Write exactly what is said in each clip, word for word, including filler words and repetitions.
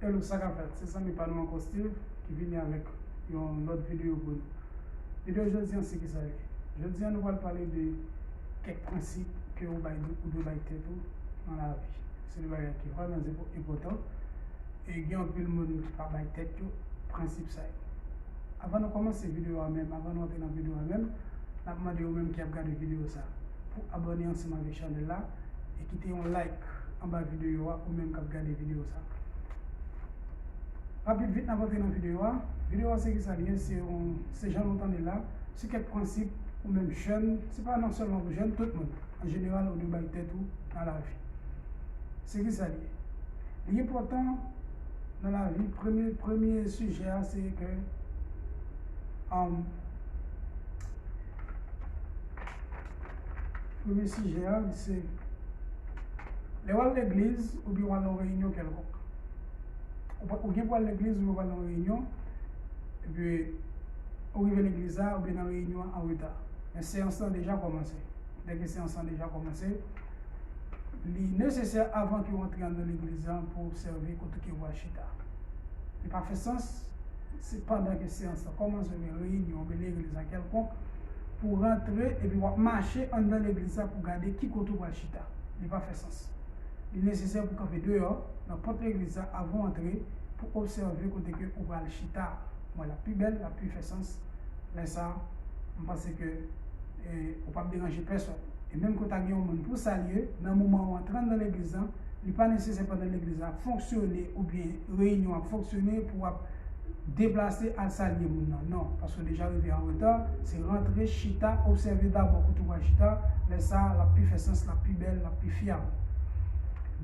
Hello, sa k ap fèt? Se zanmi pa nou ankò Steve ki vini avèk yon lòt videyo pou nou. Videyo jodi an se ki sa li ye? Jodi an nou pral pale de kèk prensip ke ou bay, ou dwe bay tèt ou nan lavi. Se de bagay ki vrèman enpòtan. E gen anpil moun ki pa bay tèt yo prensip sa yo. Avan nou kòmanse videyo a menm, avan nou antre nan videyo a menm, n ap mande ou menm ki ap gade videyo sa pou abòne ansanm avèk chanèl la e kite yon like anba videyo a, ou menm k ap gade videyo sa. Rapid vit n ap antre nan videyo a. Videyo a se ki sa li ye? Se yon, se jan nou tande la, se kèk prensip ou menm jèn, se pa non sèlman pou jèn, tout moun an jeneral ou dwe bay tèt ou nan lavi. Se ki sa li ye? Li enpòtan nan lavi. Premye, premye sijè a se ke um, premye sijè a se lè w al legliz oubyen w al nan reyinyon kèlkonk. Ou gen pou al legliz oubyen w al nan reyinyon, epi ou rive legliz la oubyen nan reyinyon an an reta. Men seyans lan deja kòmanse. Dèke seyans lan deja kòmanse, li nesesè avan ke w antre anndan legliz lan pou obsève kote ke w al chita. Li pa fè sans, se pandan ke seyans lan kòmanse, oubyen reyinyon, oubyen legliz lan kèlkonk, pou w rantre epi w ap mache anndan legliz la pou gade ki kote w pral chita. Li pa fè sans. Li nesesè pou w kanpe deyò, nan pòt legliz la, avan w antre, pou obsève kote ke w pral chita. Mwen, l ap pi bèl, l ap pi fè sans. Lè sa, m panse ke e, ou p ap deranje pèsòn. E menm ke w ta gen yon moun pou w salye, nan moman ou antre anndan legliz lan, li pa nesesè pandan legliz la ap fonksyone oubyen reyinyon ap fonksyone pou w ap deplase al salye moun nan. Non, paske w deja rive an reta, se rantre, chita, obsève dabò kote w pral chita, lè sa a, l ap pi fè sans, l ap pi bèl, l ap pi fyab.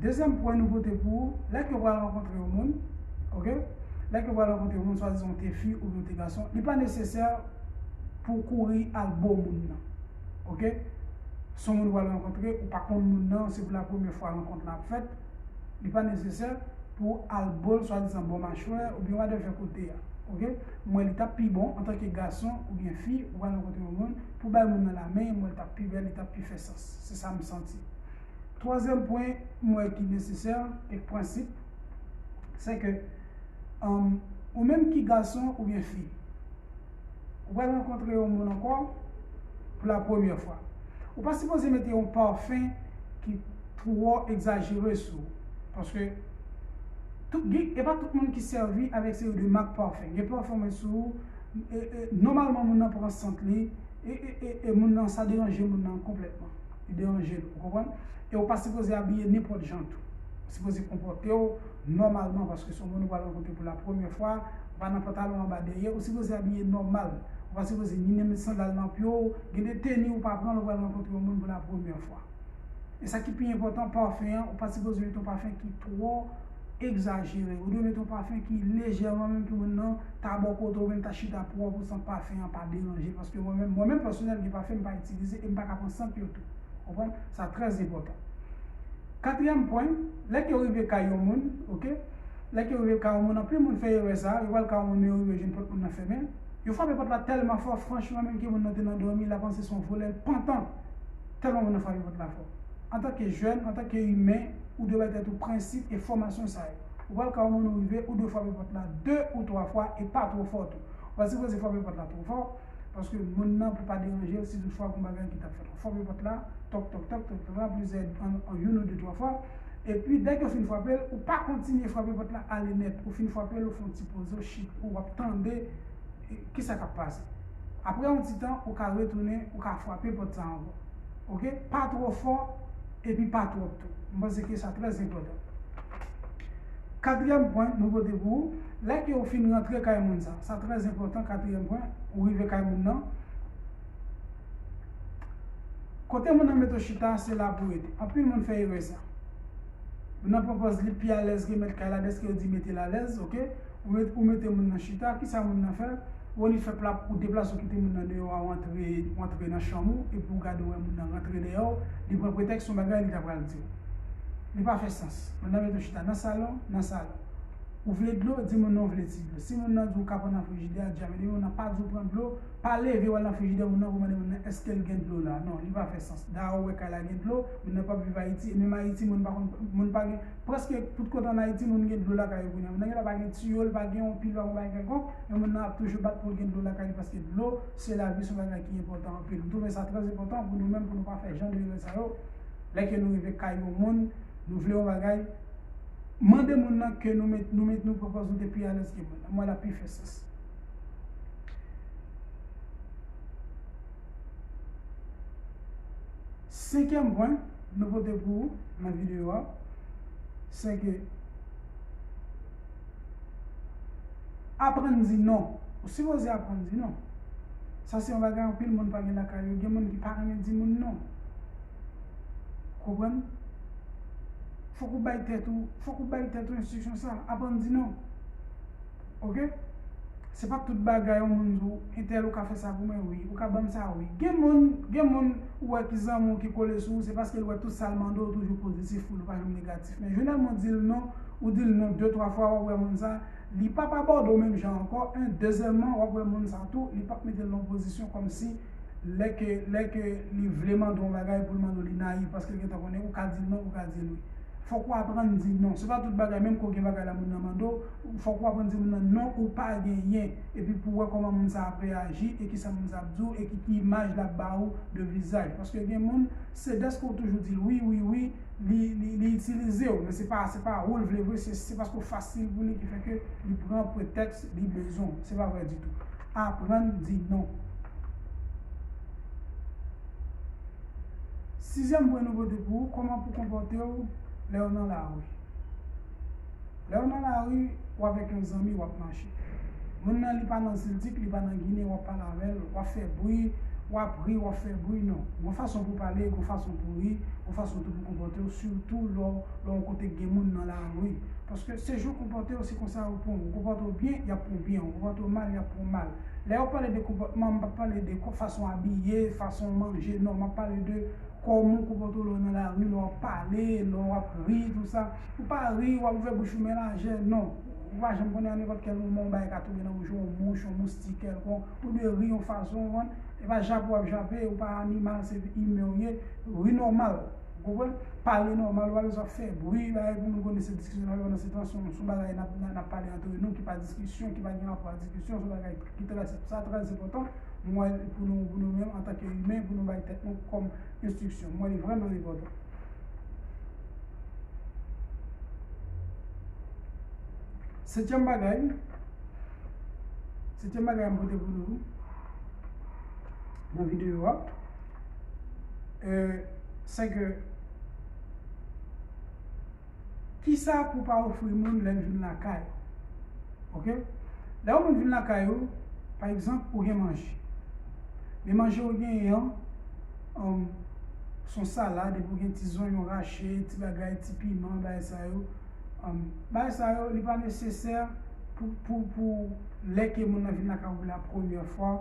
Dezyèm pwen nou pote pou ou, lè ke w pral rankontre yon moun, oke? Lè ke w pral rankontre yon moun, swadizan w te fi oubyen w te gason, li pa nesesè pou w kouri al bo moun nan. Oke? Se yon moun ou pral rankontre, ou pa konn moun nan, se pou la premyè fwa rankont la ap fèt, li pa nesesè pou w al bo l swadizan bò machwè oubyen whatever kote a. Oke? Mwen, li t ap pi bon antanke gason oubyen fi, ou pral rankontre yon moun, pou w bay moun nan lamen, mwen, li t ap pi bèl, li t ap pi fè sans. Se sa m santi. Twazyèm pwen, mwen, ki nesesè, kèk prensip, se ke, um, ou menm ki gason oubyen fi, ou pral rankontre yon moun ankò pou la premyè fwa. Ou pa sipoze mete yon pafen ki twò egzajere sou ou. Paske tout, gen, e pa tout moun ki sèvi avèk seri de mak pafen. Gen pafen mwen sou ou, e, e, nòmalman moun nan pran sant li, e, e, e, e moun nan, sa deranje moun nan konplètman. Li deranje l, ou konprann? E ou pa sipoze abiye nenpòt jan tou. Ou sipoze konpòte w nòmalman, paske se yon moun ou pral rankontre pou la premyè fwa, ou pa nan pantalon anba dèyè, ou sipoze abiye nòmal. Ou pa sipoze ni nan met sandal nan pye w, gen de teni ou pa pran lè ou pral rankontre yon moun pou la premyè fwa. E sa ki pi enpòtan, pafen an, ou pa sipoze met yon pafen ki twò egzajere. Ou dwe met yon pafen ki lejèman, menm ke moun nan ta bò kote w, menm ta chita pwòp ou, san pafen an pa deranje l. Paske mwen menm, mwen menm pèsonèl, gen pafen m pa itilize e m pa ka pran sant yo tou. Konprann? Sa trè enpòtan. Katriyèm pwen, lè ke w rive kay yon moun, oke? Lè ke w rive kay yon moun, anpil moun fè erè sa, yo pral kay yon moun, men yo rive jwenn pòt moun nan fèmen. Yo frape pòt la tèlman fò, franchman, menm ke moun nan te nan dòmi, l a panse se yon vòlè, l pantan. Tèlman moun nan frape pòt la fò. Antanke jèn, antanke imen, ou dwe bay tèt ou prensip e fòmasyon sa yo. Ou pral kay yon moun, ou rive, ou dwe frape pòt la de ou twa fwa e pa twò fò tou. Ou pa sipoze frape pòt la twò fò, paske moun nan pou pa deranje l si toutfwa gon bagay ki t ap fèt. Ou frape pòt la, tòk, tòk, tòk, tòk, tòk, la plizyè, an, an youn ou de twa fwa. Epi, dèke w fin frape l, ou pa kontinye frape pòt la ale nèt. Ou fin frape l, ou fè yon ti poze, ou chita, ou ap tande, e, kisa k ap pase. Apre yon ti tan, ou ka retounen, ou ka frape pòt sa ankò. Oke? Pa twò fò, epi pa twòp tou. M panse ke sa trè enpòtan. Katriyèm pwen nou pote pou ou, lè ke ou fin rantre kay moun sa, sa trè enpòtan, katriyèm pwen, ou rive kay moun nan, kote moun nan mete w chita, se la pou w rete. Anpil moun fè erè sa. Moun nan pran pòz li pi alèz ke mèt kay la, dèske yo di mete l alèz, oke? Ou met, ou mete moun nan chita, kisa moun nan fè? Ou annik fè plap, ou deplase, ou kite moun nan deyò a, ou antre, ou antre nan chanm ou, epi ou gade, ou wè moun nan rantre dèyè w, li pran pretèks yon bagay li ta pral di w. Li pa fè sans. Moun nan mete w chita nan salon, nan salon. Ou vle dlo, di moun nan ou vle ti dlo. Si moun nan di w ka pran nan frijidè a, di a, men depi moun nan pa di w pran dlo, pa leve w al nan frijidè moun nan pou mande moun nan èske l gen dlo la. Non, li pa fè sans. Dayè ou wè kay la gen dlo, moun nan p ap viv Ayiti, e menm Ayiti moun pa konn, moun pa gen, prèske tout kote ann Ayiti moun gen dlo lakay yo kounye a. Moun nan genlè pa gen tiyo, li pa gen yon pil, pa gen yon bagay kèlkonk, men moun nan ap toujou bat pou l gen dlo lakay li paske dlo se lavi, se yon bagay ki enpòtan anpil. M twouve sa trè enpòtan pou nou menm, pou nou pa fè jan de erè sa yo. Lè ke nou rive kay yon moun, nou vle yon bagay, mande moun nan ke nou met, nou met nou pwòp zòn te pi alèz ke moun nan. Mwen la pi fè sans. Senkyèm pwen nou pote pou ou nan videyo a, se ke aprann di non. Ou sipoze aprann di non. Sa se yon bagay anpil moun pa gen lakay yo. Gen moun ki pa renmen di moun non. Konprann? Fòk ou bay tèt ou, fòk ou bay tèt ou enstriksyon sa. Aprann di non. Oke? Se pa tout bagay yon moun di w, entèl ou ka fè sa pou mwen, wi. Ou ka ban m sa, wi. Gen moun, gen moun ou wè ki zanmi w ki kole sou ou, se paske l wè tout sa l mande w toujou pozitif pou l, ou pa janm negatif. Men jeneralman w di l non, ou di l non de, twa fwa, w ap wè moun sa, li p ap abòde w menm jan ankò. En, dezyèmman, w ap wè moun sa tou, li p ap mete l nan yon pozisyon kòmsi lè ke, lè ke li vle mande w yon bagay pou l mande w, li nayif, paske l gentan konnen ou ka di l non, ou ka di l wi. Fòk ou aprann di non. Se pa tout bagay, menm ke w gen bagay la moun nan mande w, fòk ou aprann di moun nan non, ou pa genyen. Epi pou w wè kòman moun sa ap reyaji, e kisa moun sa ap di w, e ki, ki imaj l ap ba ou de vizaj. Paske gen moun, se dèske w toujou di l wi, wi, wi, li, li, li itilize w. Men se pa, se pa ou l vle vre, se, se paske w fasil pou li ki fè ke li pran pretèks li bezwen w. Se pa vrè ditou. Aprann di non. Sizyèm pwen nou pote pou ou, kòman pou konpòte w lè w nan lari. Lè w nan lari, w avèk yon zanmi, w ap mache. Moun nan, li pa nan Ziltik, li pa nan Ginen, w ap pale avè l, w ap fè bri, w ap ri, w ap fè bri, non. Gon fason pou pale, gon fason pou ri, gon fason tou pou konpòte w, sitou lè w, lè w yon kote k gen moun nan lari. Paske se jan w konpòte w, se konsa yo pran w. Ou konpòte w byen, y ap pran w byen. Ou konpòte w mal, y ap pran w mal. Lè yo pale de konpòtman, m p ap pale de kò, fason abiye, fason manje, non, m ap pale de kòman w konpòte w lè w nan lari, lè w ap pale, lè w ap ri, tou sa. Ou pa ri, w ap ouvè bouch ou men lajè, non. Ou pa janm konnen, a nenpòt kèl moman, yon bagay ka tonbe nan bouch ou, yon mouch, yon moustik kèlkonk, ou dwe ri yon fason, ou konprann? E pa jape w ap jape, ou pa animal, se imen w ye, ri nòmal. Ou konprann? Pale nòmal, ou pa bezwen fè bri, bagay pou moun konnen se diskisyon n ap fè pandan se tan, se yon, se yon bagay n ap, n ap, n ap pale antre nou, ki pa diskisyon, ki pa gen rapò a diskisyon, se yon bagay ki trè, sa trè enpòtan. Mwen, pou nou, pou nou menm, antanke imen, pou nou bay tèt nou kòm enstriksyon. Mwen, li vrèman enpòtan. Setyèm bagay, setyèm bagay m pote pou nou nan videyo a, e, se ke kisa pou w pa ofri moun lè l vin lakay ou. Oke? Lè yon moun vin lakay ou, pa egzanp, ou gen manje. Men manje ou genyen an, um, se yon salad, epi ou gen ti zonyon rache, ti bagay, ti piman, bagay sa yo. Um, bagay sa yo, li pa nesesè pou, pou, pou lè ke moun nan vin lakay ou la premyè fwa,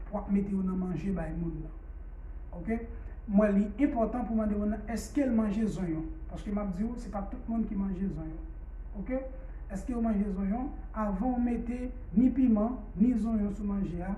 pou w ap mete yo nan manje bay moun nan. Oke? M wè li enpòtan pou mande moun nan èske l manje zonyon. Paske m ap di w, se pa tout moun ki manje zonyon. Oke? Èske w manje zonyon? Avan w mete ni piman, ni zonyon sou manje a,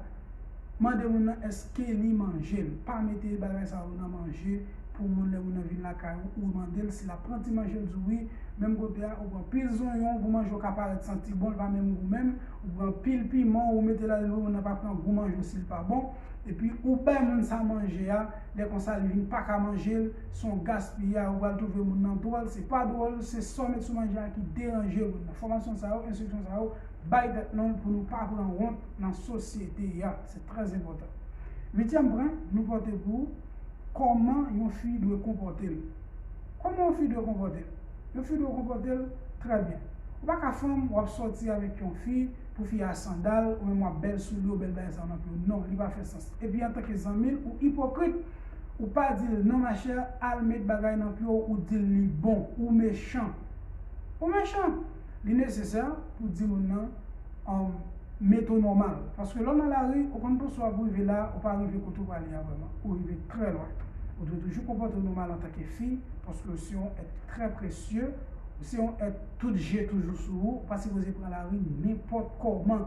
mande moun nan èske li manje l. Pa mete bagay sa yo nan manje pou moun lè moun nan vin lakay ou, ou mande l si l ap pran ti manje l di w wi. Menm kote a, ou pran pil zonyon pou manje w ka parèt santi bon, l pa menm gou menm. Ou pran pil piman, ou mete la, moun nan pa pran gou manje w si l pa bon. Epi ou bay moun sa manje a, lè konsa li vin pa ka manje l, se yon gaspiyay, ou pral twouve moun nan dwòl, se pa dwòl, se sa w met sou manje a ki deranje moun nan. Fòmasyon sa yo, enstriksyon sa yo, bay tèt nou pou nou pa pran wont nan sosyete a, se trè enpòtan. Uityèm pwen, nou pote pou ou, kòman yon fi dwe konpòte l. Kòman yon fi dwe konpòte l? Yon fi dwe konpòte l trè byen. Ou pa ka fanm, w ap sòti avèk yon fi, pou fi a sandal, ou menm w ap bèl soulye, ou bèl bagay sa yo nan pye w. Non, li pa fè sans. Epi antanke zanmi l, ou ipokrit, ou pa di l, non machè, al met bagay nan pye w, ou di l li bon, ou mechan. Ou mechan. Li nesesè pou di moun nan, um, mete w nòmal. Paske lè w nan lari, ou konn panse w ap rive la, ou pa rive kote w prale a vrèman. Ou rive trè lwen. Ou dwe toujou konpòte w nòmal antanke fi, paske w se yon èt trè presye, Se yon èt tout je toujou sou ou, ou pa sipoze pran lari nenpòt kòman.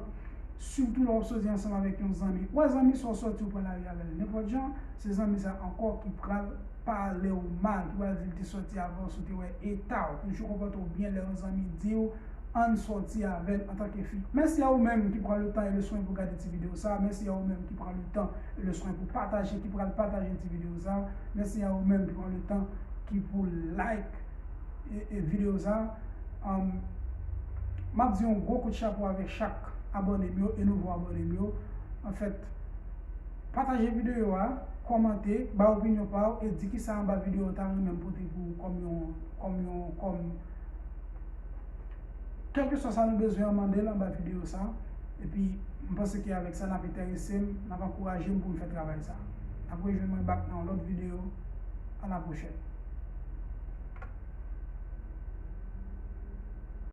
Sitou lè w ap soti ansanm avèk yon zanmi. Ou wè zanmi sa w soti ou pran lari avè l nenpòt jan, se zanmi sa ankò ki pral pale w mal, ki pral di l te soti avè w, si w te wè eta w, toujou konpòte w byen lè yon zanmi di w ann soti avè l antanke fi. Mèsi a ou menm ki pran le tan e le swen pou gade ti videyo sa. Mèsi a ou menm ki pran le tan e le swen pou pataje, ki pral pataje ti videyo sa. Mèsi a ou menm ki pran le tan, ki pou like e, e videyo sa. Um, m ap di yon gwo kout chapo avèk chak abòne m yo e nouvo abòne m yo. Anfèt, pataje videyo a, kòmante, ba opinyon pa w e di kisa anba videyo w ta renmen m pote pou ou kòm yon, kòm yon, kòm kèlkeswa sa nou bezwen an, mande l anba videyo sa. Epi, m panse ke avèk sa, n ap enterese m, n ap ankouraje m pou m fè travay sa. N ap rejwenn mwen back nan yon lòt videyo. A la pwochèn.